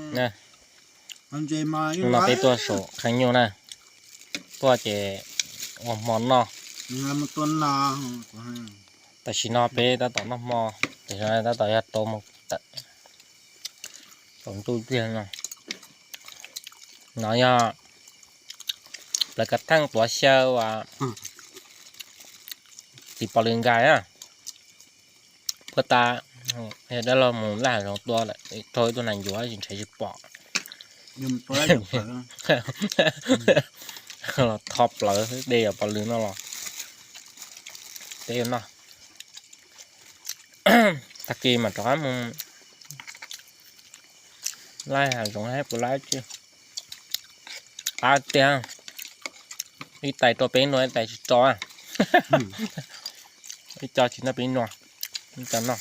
Hnub no peb tuaj saum qhee nyuj na, tuaj ces ua hmo noj. Tam sim no peb tab tom noj hmo, tam sim no tab tom yog rau moos tawm, tsaus ntuj tiag no. No yog plawv kav theej tuav xyaw uas tis pos lwm nkais na. Puag ta yog dab laug mus laj hav zoov tua lawm, raug ib tug nas ncuav tsis ntshai tsis pom los tho plawv de cov pos lwm no los peb yuav noj. Tag kis mam rov qab mus laj hav zoov saib puas laj tsi. Qab tiag, ib tais rau peb nua, ib tais tsis rau. Ib co tsis noj peb nua, ib co noj.